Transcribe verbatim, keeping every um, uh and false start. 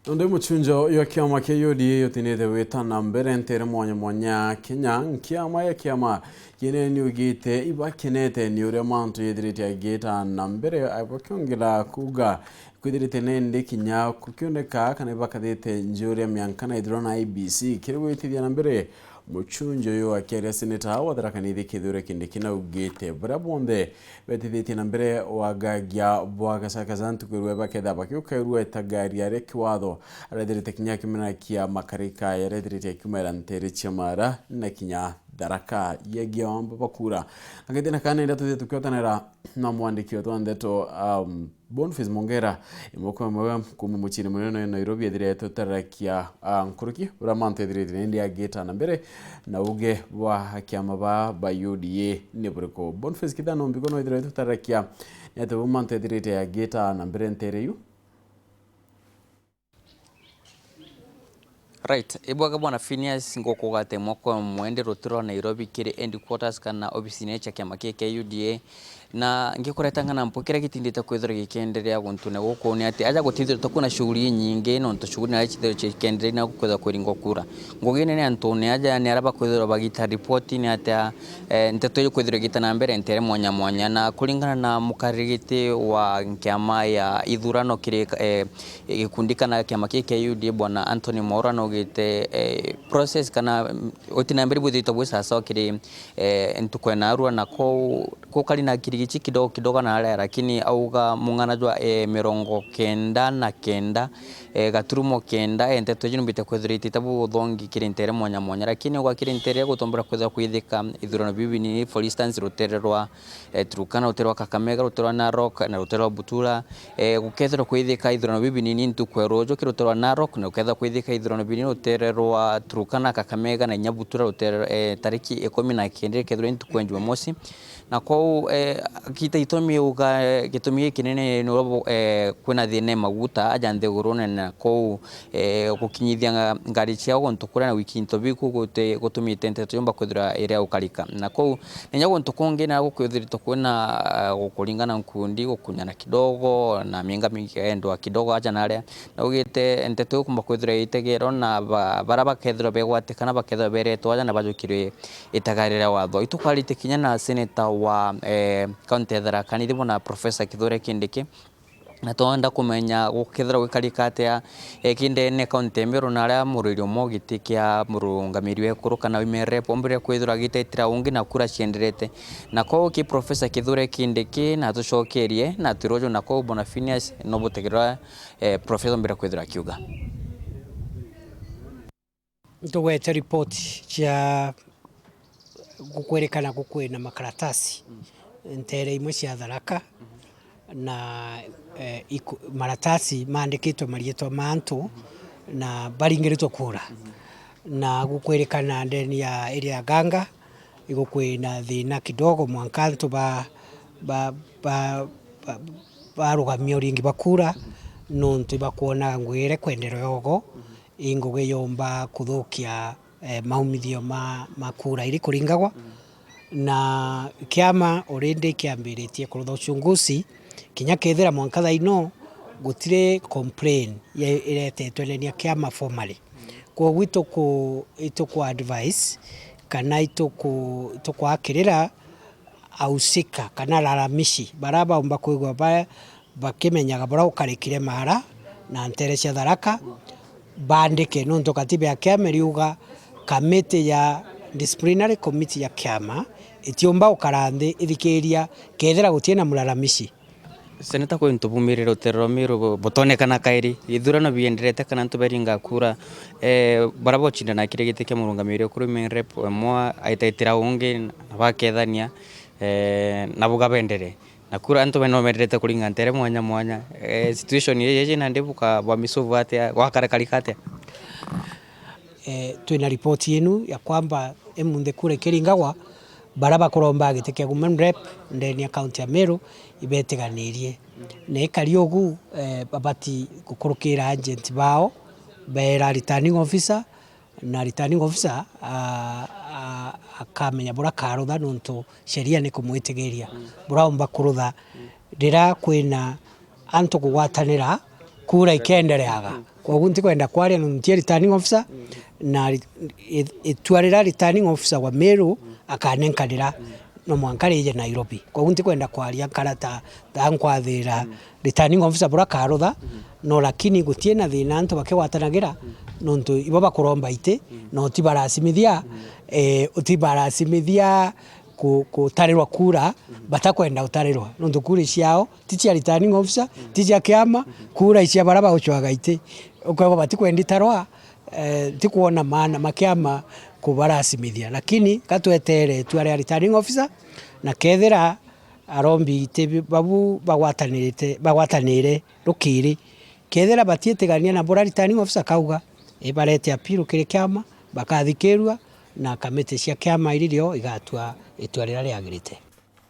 Nonde muchunjo jwa kiama kia U D A utinite wita na mbere ntere mwanya mwanya Kenya, nkiama ya kiama kinene niugite ibakenete ni uria mantu yethirite agita na mbere, bakiongera kuuga kwithirite nende kinya kukioneka kana ibakathite njuria mianka na ithurano I E B C kiri gwitithia na mbere muchunjo uyu akiaria seneta wa Tharaka Nithi Kithure Kindiki naugite baria bonthe betithitie na mbere wagagia bwa gacagaca ntuku irwe baketha bakiukairua itagaria ria kiwatho arethirite kinya akimena kia makarika yarethirite akiumaira ntere cia Mara na kinya Tharaka yegia wamba bakura. Agithina kana nenda tuthie tukiotanira na mwandiki wetu wa ndeto, um, Boniface Mongera, imwe kwa imwe kuma muciini munene wa Nairobi, ethirite utararakia, ah, nkuruki uria mantu ethirite nindi agita na mbere na uge bwa akiama ba, ba U D A ni buriku. Boniface Kithano Mbiko no ethirite utararakia ni atia bu mantu ethirite agita na mbere ntere iu? Right, ibwega bwana Phineas, ngukuga ati mwaka umwe ndi ruti rwa Nairobi kiri headquarters kana obisine cia kiama kii kia U D A, na ngikureta ng'ana mpu kiria gitindite kwithirwa gikienderea guntune guku ni ati aja gutithirite kwina shughuli inyingi, nontu shughuli naria cithirwa cikienderea na kwithirwa kwiringwa kura. Ngugi nene antune aja ni aria bakwithirwa bagita ripoti ni atia, eh, nteto ikwithirwa igita na mbere ntere mwanya mwanya, na kuringana na mukaririgiti wa nkiama ya ithurano kiri, eh, gikundi kana kiama kii kia U D A, bwana Anthony Mwaura naugite, eh, process kana, mm, uti na mbere bwithitwe bwi sawasawa kiri, eh, ntuku ya narua, na kou gukari na kirigici kidogo kidogo na aria, lakini auga mung'ana jwa, eh, mirongo kenda na kenda, eh, gaturumo kenda, eh, nteto iji numbite kwithirwa itite buthongi kiri ntere mwanya mwanya, lakini auga kiri ntere gutombora kwithirwa kwithika ithurano biu binini, for instance, rutere rwa eh, Turkana, rutere rwa Kakamega, rutere rwa Narok na rutere rwa Butura. Eh, gukethirwa kwithika ithurano biu binini ntuku ya ruju kiri rutere rwa Narok, na gukethirwa kwithika ithurano binini rutere rwa Turkana, Kakamega na inya Butura rutere, eh, tariki ikumi na kenda ikethirwa i ntuku ya Jumamosi. Na kwou, eh, gita itumi uga, eh, gitumi gikinene ni uria bu-, eh, kwina thina ya maguta aja nthigurune, na kwou eh, gukinyithia nga-, ngari ciao guntu kuria na wiki into biku guti-, gutumite nteto yumba kwithirwa iri ya gukarika. Na kou, na inya guntu kungi na gukwithiritwe kwina, ah, gukuringana nkundi, gukunyana kidogo, na mienga mingi endwa kidogo aja na aria. Na ugite nteto iu kumba kwithirwa itegerwa na ba-, baria bakethirwa begwatikana bakethirwa beretwo aja na bajukirwe itagaria ria watho. Itukwarite kinya na seneta wa, eh, kaunti ya Tharaka Nithi, bwana Professor Kithure Kindiki, na twenda kumenya gukethirwa gwikarika atia, eh, kindene kaunti ya Meru, na aria muriri umwe giti kia murungamiri wa ekuru kana women rep ombire kwithirwa agitetera ungi na kura cienderete. Na kou ki Professor Kithure Kindiki na tucokerie na twirwe uju, na kou bwana Phineas no butegerera, eh, Professor ombire kwithirwa akiuga. Ntugwete ripoti cia gukwirikana gukwina makaratasi ntere imwe cia Tharaka, na, eh, iku-, maratasi maandikitwe mariitwa ma antu na baringiritwe kura, na gukwirikana ndeni ya area ya Ganga igukwina thina kidogo, mwanka antu ba, ba, ba, ba, barugamia uringi ba kura, nontu ibakwona ngugi iria ikwenderea ugo, i ngugi yumba kuthukia, eh, maumithio ma, ma kura iri kuringagwa. Na kiama already kiambiritie kurutha uchunguzi, kinya kethira mwanka thaino gutiri complain ye-, iretetwe ndeni ya kiama formally. Kwogu ituku-, ituku advise kana ituku-, itukwakirira ahusika kana alalamishi baria baumba kwigua ba-, bakimenyaga buria gukarikire Mara na ntere cia Tharaka, baandike, nontu katiba ya kiama iriuga kamiti ya disciplinary committee ya kiama itiumba gukara nthi ithikiria kethira gutii na mulalamishi. Seneta, kwi antu bumirire rutere rwa Meru bu-, butonekana kairi. Ithurano bienderete kana antu beringa kura, eh, baria bocindana kiri giti kia murungamiri wa kura, women rep emwe aitetera ungi na bakethania, eh, na buga bendere. Na kura antu beno benderete kuringa ntere mwanya mwanya. Eh, situation ii iji nandi buka bwamisolve atia, gwakara karika atia? Eh, twina ripoti yenu ya kwamba emunthi kura ikiringagwa, baria bakuromba giti kia women rep ndeni ya kaunti ya Meru ibetiganirie. Na ikari ugu, eh, babati gukurukira agent bao, beera returning officer, na returning officer, a, a, akamenya buria akarutha, nontu sheria ni kumwitigiria buria aumba kurutha. Riria kwina antu kugwatanira kura ikendereaga. Koguo ntikwenda kwaria nontu ntie returning officer, na ri-, i-, itua riria returning officer wa Meru akanenkanira, no mwanka rije Nairobi. Koguo ntikwenda kwaria nkara ta, ta nkwathira returning officer bura karutha, no lakini gutie na thina antu bakigwatanagira, nontu ibo bakuromba iti, no ti barasimithia, eh, ti barasimithia ku-, kutarirwa kura, batakwenda utarirwa, nontu kura ciao ti cia returning officer, ti cia kiama, kura icia bara baucwaga iti. Ukwigua batikwendi tarwa, eh, ntikwona maana ma kiama kubarasimithia, lakini gatwetere itua ria returning officer, na kethira arombi iti babu bagwatanirite, bagwatanire rukiri, kethira batietigania na bura returning officer kauga, ibarete appeal kiri kiama, bakathikirua, na kamiti cia kiama iririo igatua itua riria riagirite.